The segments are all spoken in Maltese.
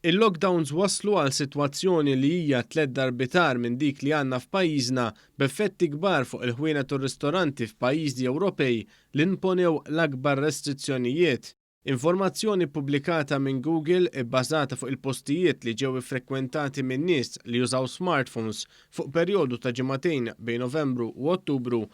Il-lockdowns wasslu għal sitwazzjoni li hija tlett darbiet agħar minn dik li għandna f'pajjiżna b'effetti kbar fuq il-ħwienet u r-ristoranti f'pajjiżi Ewropej li nponew l-akbar restrizzjonijiet. Informazzjoni ppubblikata minn Google ibbażata fuq il-postijiet li ġew iffrekwentati minn nies li jużaw smartphones fuq perjodu ta' ġimagħtejn bejn Novembru u Ottubru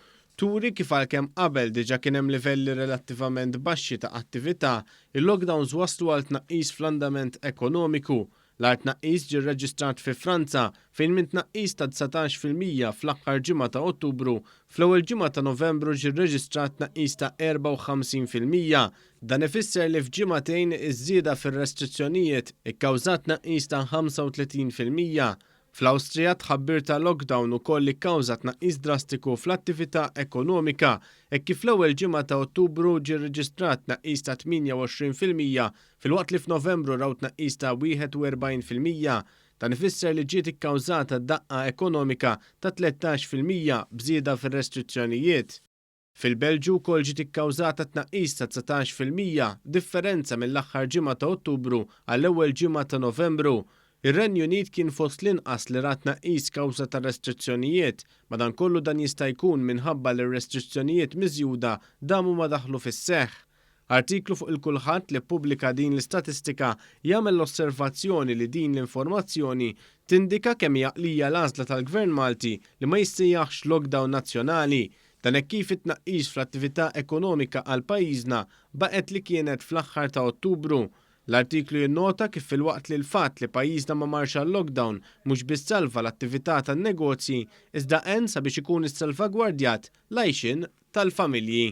turi kif għalkemm qabel diġà kien hemm livelli relattivament baxxi ta' attività, il-lockdowns wasslu għal tnaqqis fl-andament ekonomiku. L-agħar tnaqqis ġie rreġistrat fi Franza, fejn minn tnaqqis ta' 19% fl-aħħar ġimgħa ta' Ottubru, fl-ewwel ġimgħa ta' Novembru ġie rreġistrat tnaqqis ta' 54%. Dan ifisser li f'ġimagħtejn iż-żieda fir-restrizzjonijiet ikkawżat tnaqqis ta' 35%. Fl-Awstrija, tħabbir ta' lockdown ukoll ikkawża tnaqqis drastiku fl-attività ekonomika, hekk kif fl-ewwel ġimgħa ta' Ottubru ġie rreġistrat tnaqqis ta' 28% filwaqt li f'Novembru raw tnaqqis ta' 41%. Dan ifisser li ġiet ikkawżata daqqa ekonomika ta' 13% b'żieda fir-restrizzjonijiet. Fil-Belġju wkoll ġiet ikkawżata tnaqqis ta' 19% differenza mill-aħħar ġimgħa ta' Ottubru għall-ewwel ġimgħa ta' Novembru. Ir-Renju Unit kien fost l-inqas li ra tnaqqis kawża tar-restrizzjonijiet, madankollu dan jista' jkun minħabba li r-restrizzjonijiet miżjuda damu ma daħlu fis-seħħ. Artiklu fuq il-Kulħadd li ppubblika din l-istatistika jagħmel l-osservazzjoni li din l-informazzjoni tindika kemm hi għaqlija l-għażla tal-Gvern Malti li ma jissejjaħx lockdown nazzjonali. Dan hekk kif it-tnaqqis fl-attività ekonomika għal pajjiżna baqgħet li kienet fl-aħħar ta' Ottubru. L-artiklu jinnota kif filwaqt li l-fatt li pajjiżna ma marx għal lockdown mhux biss salva l-attività tan-negozji iżda għen sabiex ikun issalvagwardjat l-għajxien tal-familji.